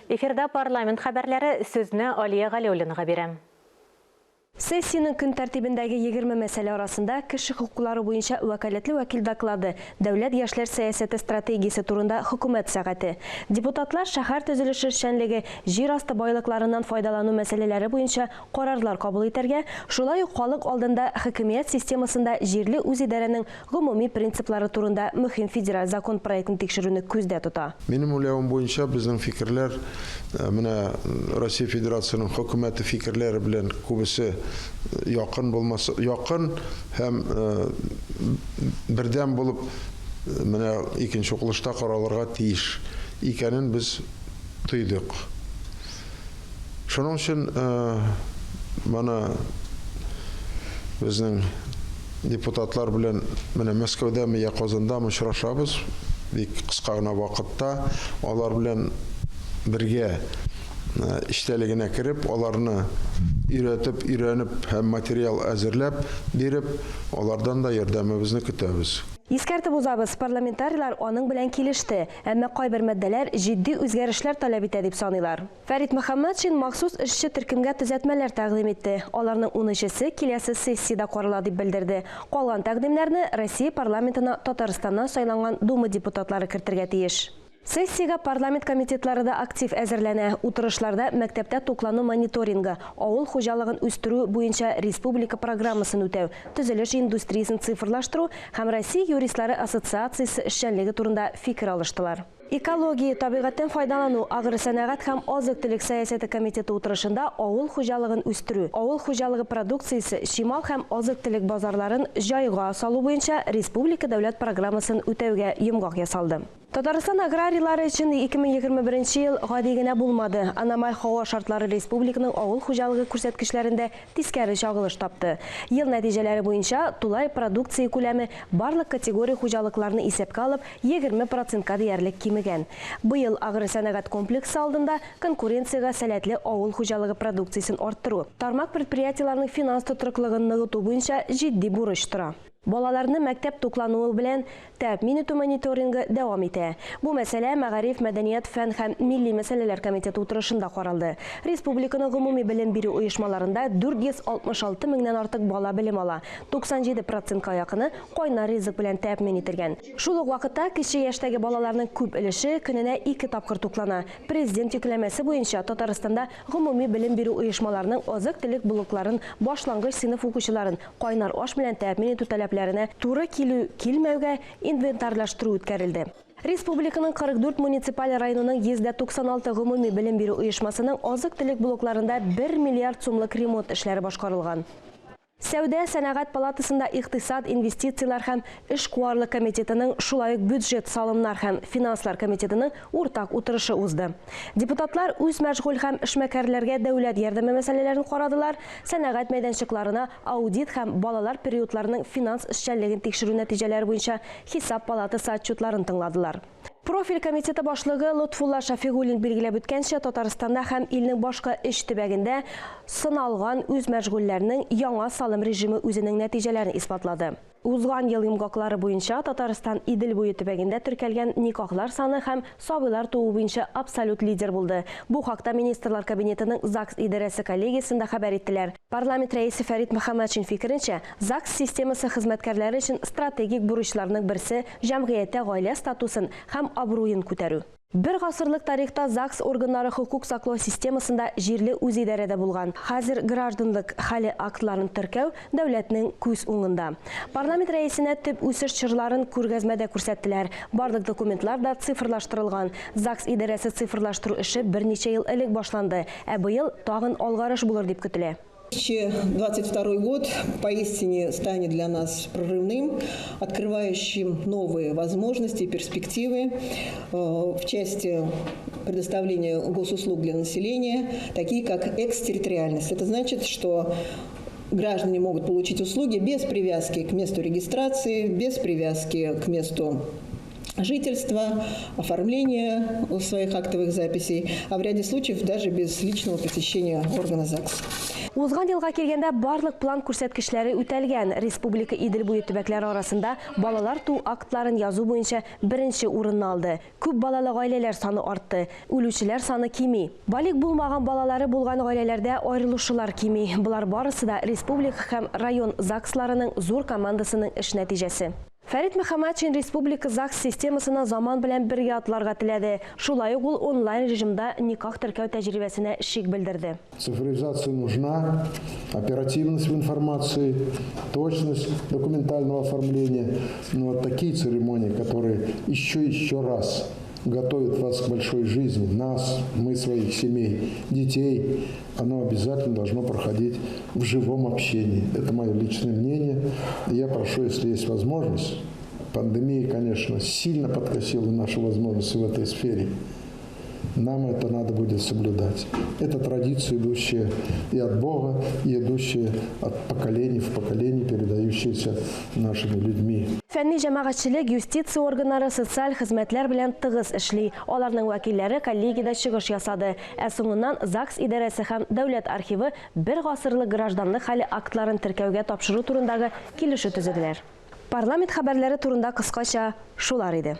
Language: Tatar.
Эфирда парламент хәбәрләре, сүзне Алия Галиуллинага бирәм. Сессиянең көн тәртибендәге 20 мәсьәлә арасында кеше хокуклары буенча вәкаләтле вәкил доклады, дәүләт яшьләр сәясәте стратегиясе турында хөкүмәт сәгате. Депутатлар шәһәр төзелеше эшчәнлеге, җир асты байлыкларыннан файдалану мәсьәләләре буенча карарлар кабул итәргә, шулай ук халык алдында хакимият системасында җирле үзидарәнең гомуми принциплары турында мөһим федераль закон проектын тикшерүне күздә тота. Минем уйлавым буенча, безнең фикерләр менә Россия Федерациясенең хөкүмәте фикерләре белән күбесе якын булмаса, якын һәм бердәм булып менә икенче укылышта каралырга тиеш икәнен без тойдык. Шуның өчен моны безнең депутатлар белән менә Мәскәүдәме я Казандамы очрашабыз, бик кыска гына вакытта алар белән бергә эчтәлегенә кереп, аларны өйрәтеп, өйрәнеп һәм материал әзерләп биреп, алардан да ярдәмебезне көтәбез. Искәртеп узабыз, парламентарийлар аның белән килеште, әмма кайбер маддәләр җитди үзгәрешләр таләп итә дип саныйлар. Фәрит Мөхәммәтшин махсус эшче төркемгә төзәтмәләр тәкъдим итте. Аларның унөчесе киләсе сессиядә карала дип белдерде. Калган тәкъдимнәрне Россия парламентына Татарстаннан сайланган Дума депутатлары кертергә тиеш. Сессиягә парламент комитетлары да актив әзерләнә. Утырышларда мәктәптә туклану мониторингы, авыл хуҗалыгын үстерү буенча республика программасын үтәү, төзелеш индустриясен цифрлаштыру һәм Россия юристлары ассоциациясе эшчәнлеге турында фикер алыштылар. Экология, табигатьтән файдалану, агросәнәгать һәм азык-төлек сәясәте комитеты утырышында авыл хуҗалыгын үстерү, авыл хуҗалыгы продукциясе, чимал һәм азык-төлек базарларын җайга салу буенча республика дәүләт программасын үтәүгә йомгак ясалды. Татарстан аграрийлары өчен 2021 ел гади генә булмады. Аномаль һава шартлары республиканың авыл хуҗалыгы күрсәткечләрендә тискәре чагылыш тапты. Ел нәтиҗәләре буенча тулай продукция күләме барлык категория хуҗалыкларны исәпкә алып 20 процентка диярлек кимегән. Быел агросәнәгать комплексы алдында конкуренциягә сәләтле авыл хуҗалыгы продукциясен арттыру, тармак предприятиеләренең финанс тотрыклыгын ныгыту буенча җитди бурыч тора. Балаларны мәктәп туклануы белән тәэмин итү мониторингы дәвам итә. Бу мәсьәлә Мәгариф, мәдәният, фән һәм милли мәсьәләләр комитеты утырышында каралды. Республиканың гомуми белем бирү оешмаларында 466 меңнән артык бала белем ала. 97 процентка якыны кайнар ризык белән тәэмин ителгән. Шул ук вакытта кече яшьтәге балаларның күп өлеше көненә ике тапкыр туклана. Президент йөкләмәсе буенча Татарстанда гомуми белем бирү оешмаларының азык-төлек блокларын башлангыч сыйныф укучыларын кайнар аш белән тәэмин итү таләпләренә туры килү-килмәүгә инвентарьлаштыру үткәрелде. Республиканың 44 муниципаль районының 196 гомуми белем бирү оешмасының азык-төлек блокларында 1 миллиард сумлык ремонт эшләре башкарылган. Сәүдә сәнәгать палатасында икътисад, инвестицияләр һәм эшкуарлык комитетының, шулай ук бюджет, салымнар һәм финанслар комитетының уртак утырышы узды. Депутатлар үзмәшгуль һәм эшмәкәрләргә дәүләт ярдәме мәсьәләләрен карадылар, сәнәгать мәйданчыкларына аудит һәм балалар приютларының финанс эшчәнлеген тикшерү нәтиҗәләре буенча Хисап палатасы отчетларын тыңладылар. Профиль комитеты башлыгы Лотфулла Шафигуллин билгеләп үткәнчә, Татарстанда һәм илнең башка өч төбәгендә сыналган үзмәшгульләрнең яңа салым режимы үзенең нәтиҗәләрен исбатлады. Узган ел йомгаклары буенча Татарстан Идел буе төбәгендә теркәлгән никахлар саны һәм сабыйлар туу буенча абсолют лидер булды. Бу хакта Министрлар Кабинетының ЗАГС идарәсе коллегиясендә хәбәр иттеләр. Парламент рәисе Фәрит Мөхәммәтшин фикеренчә, ЗАГС системасы хезмәткәрләре өчен стратегик бурычларның берсе, җәмгыятьтә гаилә статусын һәм абруен күтәрү. Бер гасырлык тарихта ЗАГС органнары хокук саклау системасында җирле үзидарәдә булган. Хәзер гражданлык хәле актларын теркәү дәүләтнең күз уңында. Парламент рәисенә төп үсеш чорларын күргәзмәдә күрсәттеләр. Барлык документлар да цифрлаштырылган. ЗАГС идарәсе цифрлаштыру эше берничә ел элек башланды, ә быел тагын алгарыш булыр дип көтелә. 2022 год поистине станет для нас прорывным, открывающим новые возможности и перспективы в части предоставления госуслуг для населения, такие как экстерриториальность. Это значит, что граждане могут получить услуги без привязки к месту регистрации, без привязки к месту Жительства, оформления своих актовых записей, а в ряде случаев даже без личного посещения органа ЗАГС. Узган елга килгәндә барлык план күрсәткечләре үтәлгән. Республика Идел буе төбәкләре арасында балалар туу актларын язу буенча беренче урынны алды. Күп балалы гаиләләр саны артты, үлүчеләр саны кими. Балигъ булмаган балалары булган гаиләләрдә аерылышулар кими. Болар барысы да республика һәм район ЗАГСларының зур командасының эш нәтиҗәсе. Фәрит Мөхәммәтшин республика ЗАГС системасына заман белән бергә атларга теләде. Шулай ук ул онлайн режимда никах теркәү тәҗрибәсенә шик белдерде. Цифровизация нужна, оперативность в информации, точность документального оформления. Но вот такие церемонии, которые еще раз готовят вас к большой жизни, нас, мы своих семей, детей, оно обязательно должно проходить в живом общении. Это мое личное мнение. Я прошу, если есть возможность, пандемия, конечно, сильно подкосила наши возможности в этой сфере. Нам это надо будет соблюдать. Это традиции, идущие и от Бога, и идущие от поколения в поколение, передающиеся нашими людьми. Фәнни җәмәгатьчелек, юстиция органнары социаль хезмәтләр белән тыгыз эшли. Аларның вәкилләре коллегиядә чыгыш ясады. Ә соңыннан ЗАГС идарәсе һәм дәүләт архивы бер гасырлык гражданлык хәле актларын теркәүгә тапшыру турындагы килешү төзеделәр. Парламент хәбәрләре турында кыскача шулар иде.